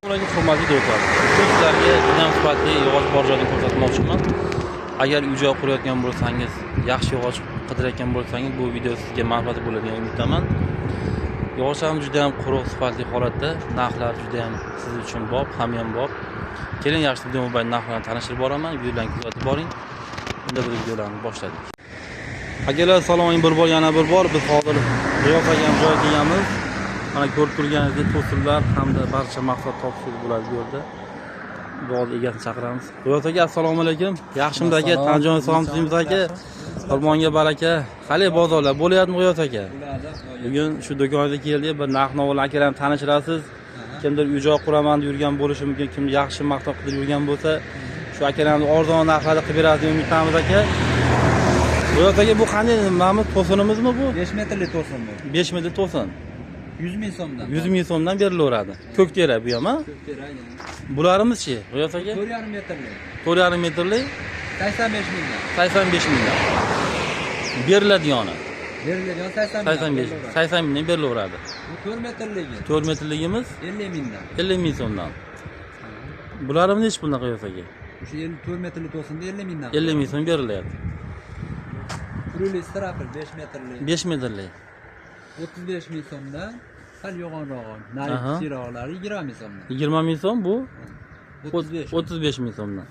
Ularga hurmatli do'stlar, bugun sizlarga juda ham sifatli yog'och bor joyni ko'rsatmoqchiman. Agar uy joy qurayotgan bo'lsangiz, yaxshi yog'och qidirayotgan bo'lsangiz, bu video sizga manfaatli bo'ladi degan umiddaman. Yog'ochlarimiz juda ham quruq, sifatli holatda, narxlar juda ham siz uchun bob, hamyonbop. Keling, yaxshi video mobil narxlarini tanishtirib boraman, videolarni kuzatib boring. Unda biz videolarni boshladik. Akalar, assalomu alaykum bir bor, yana bir bor. Biz hozir G'iyos akam joyga kelganmiz. Mana ko'rib turganingizdek to'sinlar hamda barcha mahsulot topishib bo'ladi bu yerda. Bog'ni egasini chaqiramiz. G'iyos aka, assalomu alaykum. Yaxshimiz aka, tan jon sog'lig'imiz aka. Xirmonga baraka. Qali bozorlar bo'lyaptimi G'iyos aka? Bugun shu do'konga keldik, bir narx-navolar akalarni tanishtirasiz. Kimdir uy joy quraman deb yurgan bo'lishi mumkin, kim yaxshi mahsulot qidirib yurgan bo'lsa, shu akalarni arzon narxlarda qilib beradi degan umiddamiz aka. G'iyos aka, bu qanday nimamiz, to'sinimizmi bu? 5 metrli to'sin bu. 5 metr to'sin. 100 ming so'mdan. 100 ming so'mdan berilaveradi. Ko'k terak bu ham, ha? Ko'k terak. Bularimiz-chi, G'iyos aka? 4,5 metrli. 4,5 metrli 85 mingdan. 85 mingdan. Beriladigan. Beriladigan 85 85 80 mingdan berilaveradi. Bu 4 metrligi. 4 metrligimiz 50 mingdan. 50 ming so'mdan. Bularimiz nechi puldan G'iyos aka? O'sha 4 metrli to'sinda 50 mingdan. 50 ming so'm berilyapti. Purili strapel 5 metrli. 5 metrli. 35 ming so'mdan. Sal yo'g'onrog'i. Nari kichikroqlari 20 ming so'mdan. 20 ming so'm bu 35. 35 ming so'mdan.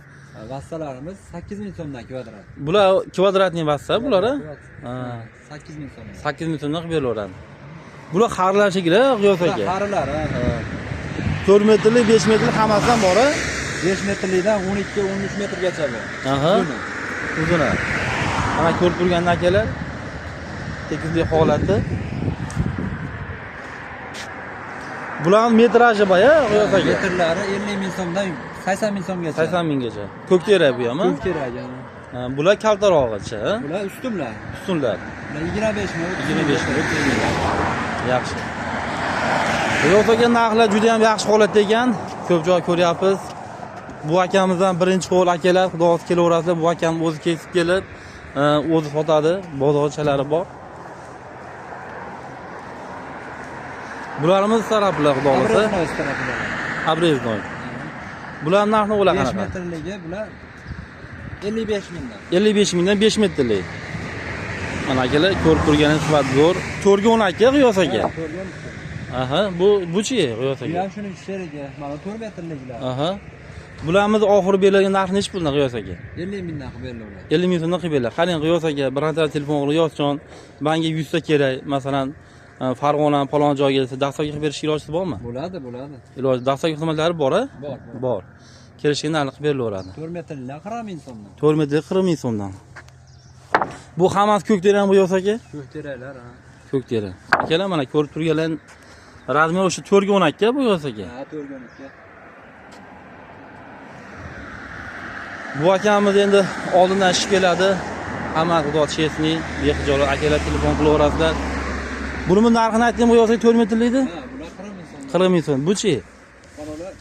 Vassalarimiz 8 ming so'mdan kvadrat. Bular kvadratniy vassa bular, ha? 8 ming so'mdan. 8 ming so'mdan qilib berilaveradi. Bular xarilar shekilli, G'iyos aka. Xarilar, ha. 4 metrli, 5 metrli hammasidan bor, a? 5 metrlidan 12-13 metrgacha bor. Aha. Uzuni. Mana ko'rib turgan akalar tekislik holati. Bularning metraji bor, ya, G'iyos aka. Metrlari 50 ming so'mdan 80 ming so'mgacha. 80 minggacha. Ko'k terak bu ham, Ko'k terak. ha? Bular kaltarog'icha, Bular ustunlar. Ustunlar. Bular 25 ming, 25 ming, 30 ming. Yaxshi. G'iyos aka, narxlar juda ham yaxshi holatda ekan. Ko'p joy ko'ryapmiz. Bu akamizdan birinchi qo'l akalar, xudo xohlasa kelaverasizlar. Bu akam o'zi kesib kelib, o'zi sotadi. Bozorchalari bor. Bularimiz saraplar, xudo xohlasa. Обрезной. Обрезной. Bular narxi o'la 5 qanaqa? metrligi bular 55 mingdan. 55 mingdan 5 metrlik. Mana akalar ko'rib turganingiz sifat zo'r. 4 ga 12 G'iyos aka. Aha, bu buchi G'iyos Bu aka. ham shuning sherigi. Mana 4 metrliklar. Aha. Bularimiz oxiri berilgan narxi nechi puldan G'iyos aka? 50 mingdan qilib berilaveradi. 50 ming so'mdan qilib beriladi. Qarang G'iyos aka, bironta telefon qilib G'iyosjon, menga 100 ta kerak, masalan, Farg'ona falon joyga desa, dastlabki qilib berish iloji bormi? Bo'ladi, bo'ladi. Iloji, dastlabki xizmatlari bor, a? Bor, bor. Kelishgan narxi qilib berilaveradi. 4 metrliklar 40 ming so'mdan. 4 metrlik 40 ming so'mdan. Bu hammasi ko'k terak G'iyos aka? Ko'k teraklar, ha. Ko'k teri. Akalar, mana ko'rib turganlar razmeri o'sha 4 ga 12 bu G'iyos aka. Ha, 4 ga 12. Bu akamiz endi oldindan ish keladi. Hamma xudo chestni, behijolat akalar telefon qilaverasizlar. Buni narxini aytdim G'iyos aka, 4 metrlikni? Ha, bular 40 ming so'mdan. 40 ming so'm. Bu-chi? Mana ular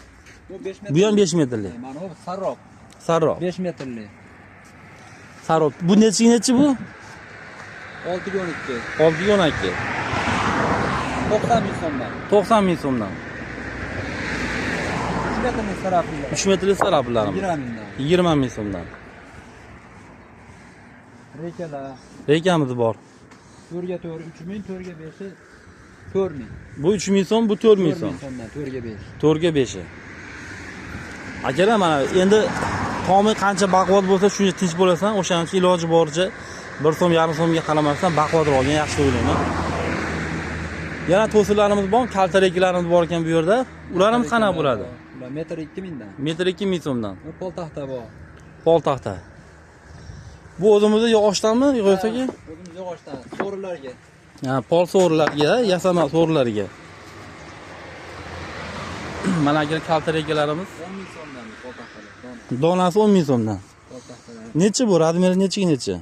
bu 5 metr. Bu ham 5 metrlik. Mana bu sarroq. Sarroq. 5 metrli. Sarroq. Bu nechiga nechi bu? 6 ga 12. 6 ga 12. 90 ming so'mdan. 90 ming so'mdan. 3 metrlik saraplar. 3 metrlik saraplarimiz. 20 mingdan. 20 ming so'mdan. Rekalar. Rekamiz bor. 4 ga 4 3 ming, 4 ga 5 4 ming. Bu 3 ming so'm, bu 4 ming so'm. 4 ming so'mdan 4 ga 5. 4 ga 5. Akalar, mana endi tomi qancha baquvvat bo'lsa, shuncha tinch bo'lasan. O'shaning uchun iloji boricha 1 so'm, yarim so'mga qaramasdan baquvvatroq olgan yaxshi deb o'ylayman. Yana to'sinlarimiz bor, kaltareklarimiz bor ekan bu yerda. Ularimiz qanaqa bo'ladi? Ular metr 2 mingdan. Metr 2 ming so'mdan. Bu pol taxta bor. Pol taxta. Bu o'zimizda yog'ochdanmi, G'iyos aka? O'zimiz yog'ochdan, so'rilarga. Ha, pol so'rilarga, yasama so'rilarga. Mana akalar kaltareklarimiz. 10 ming so'mdan pol taxtalar. Dona. Donasi 10 ming so'mdan. Pol taxtalar. Nechi bu? Razmeri nechiga nechi?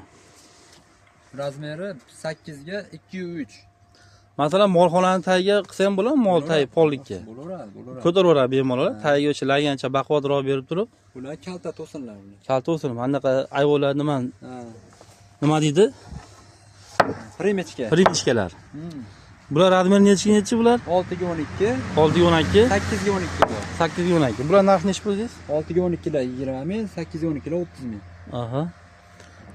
Razmeri 8 ga 2.3. Masalan, molxonani tagiga qilsa ham bo'ladimi? Mol tagi pollikka. Bo'laveradi, bo'laveradi. Ko'taraveradi bemalol. Tagiga o'sha lagancha baquvvatroq berib turib, Bular kalta to'sinlar bular. kalta o'sin. Mana bunaqa ayvonlar nima Ha. nima deydi? Primechka. Primichkalar. Bular razmer nechiga nechi bular? 6 ga 12. 6 ga 12. 8 ga 12 bor. 8 ga 12. Bular narxi nechi pul dedingiz? 6 ga 12 lar 20 ming, 8 ga 12 lar 30 ming. Aha.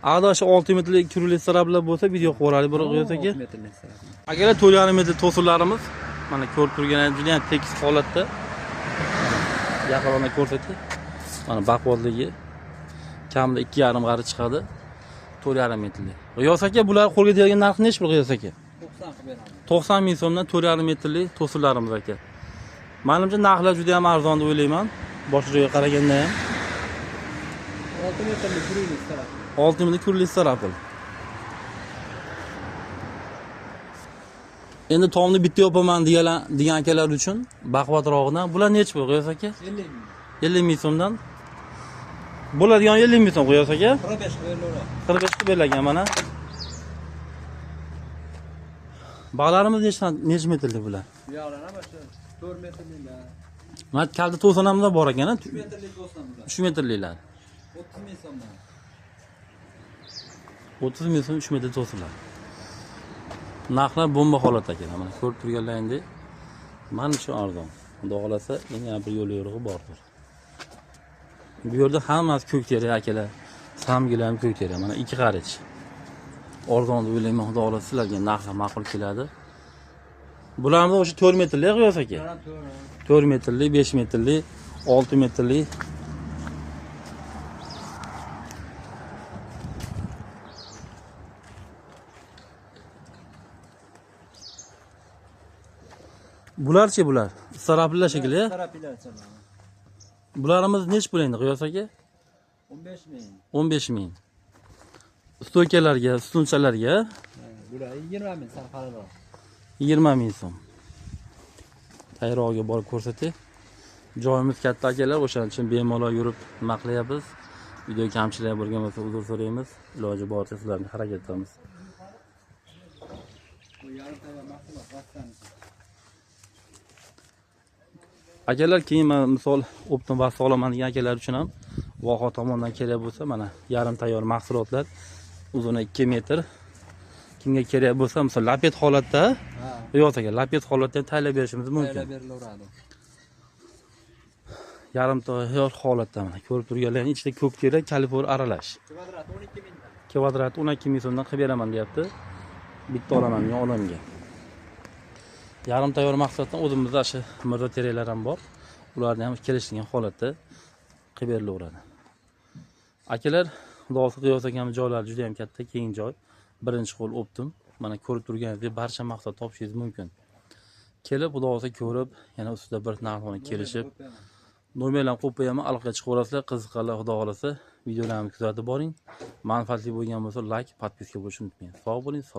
Agar o'sha 6 metrlik kurili sarablar bo'lsa, video qilib yuboraylik bir G'iyos aka. 6 metrlik sarablar. Akalar 4,5 metr to'sinlarimiz mana ko'rib turganingiz juda ham tekis holatda. Yaqinroqdan ko'rsatay. Mana baquvvatligi kamida 2,5 g'ari chiqadi. 4,5 metrlik. G'iyos aka, bular qo'lga tegadigan narxi nechi pul G'iyos aka? 90 qilib beramiz. 90 ming so'mdan 4,5 metrlik to'sinlarimiz aka. Menimcha narxlar juda ham arzon deb o'ylayman. Boshqa joyga qaraganda ham. 6 metrlik kurili sarab. 6 metrlik kurili sarapil. Endi tomni bitta yopaman degan akalar uchun baquvvatrog'idan bular nechi pul G'iyos aka? 50 ming. 50 ming so'mdan. Bo'ladigan 50 ming so'm G'iyos aka. 45 qilib berilaveradi. 45 qilib berilgan mana. Bag'larimiz necha metrlik bular? Bu yoqlar ham shu 4 metrliklar. Mana kalta to'sinamiz bor ekan, 3 metrlik bo'lsin bular. 3 metrliklar. 30 ming so'mdan. 30 ming so'm 3 metr to'sinlar. Narxlar bomba holatda ekan. Mana ko'rib turganlaringdek, mana shu arzon. Xudo xolasa, yana bir yo'l yo'rig'i bordir. Bu yerda hammasi ko'k teri akalar. Samgilar ham ko'k teri. Mana 2 qarich. Arzon deb o'ylayman, Xudo xolasa sizlarga narxlar ma'qul keladi. Bularni o'sha 4 metrlik G'iyos aka. 4 metrlik, 5 metrlik, 6 metrlik. Bularchi bular? Saraplar shekilli. Saraplar. Bularimiz nechi pul endi G'iyos aka? 15 ming. 15 ming. Stoykalarga, ustunchalarga Bular 20 ming sal qalinroq. 20 ming so'm. Tayrog'iga borib ko'rsatay. Joyimiz katta akalar, o'shaning uchun bemalol yurib nima qilyapmiz. Video kamchilik bo'lgan bo'lsa uzr so'raymiz. Iloji boricha sizlarni harakat qilamiz. Bu yarim tayyor mahsulot vaqtdan. Akalar, keyin mana misol optim vaqt olaman degan akalar uchun ham Voha tomonidan kerak bo'lsa, mana yarim tayyor mahsulotlar uzuni 2 metr. Kimga kerak bo'lsa, misol lapet holatda, yo'q aka, lapet holatda ham tayyorlab berishimiz mumkin. Tayyorlab berilaveradi. Yarim tayyor holatda mana ko'rib turganlaringiz ichida ko'k teri, kalifor aralash. Kvadrat 12 mingdan. Kvadrat 12 ming so'mdan qilib beraman deyapti. Bitta olaman degan odamga. Yarim tayyor mahsulotdan o'zimizda shu mirzo teraklar ham bor. Ularni ham kelishgan holatda qilib berilaveradi. Akalar, Xudo xohlasa G'iyos akamning joylari juda ham katta, keng joy. Birinchi qo'l optim. Mana ko'rib turganingizdek barcha mahsulot topishingiz mumkin. Kelib Xudo xohlasa ko'rib, yana ustida bir narxini kelishib, nomerlarni qo'yib qo'yaman, aloqaga chiqaverasizlar. Qiziqqanlar Xudo xohlasa videolarni kuzatib boring. Manfaatli bo'lgan bo'lsa like, podpiska bo'lishni unutmang. Sog' bo'ling, salomat.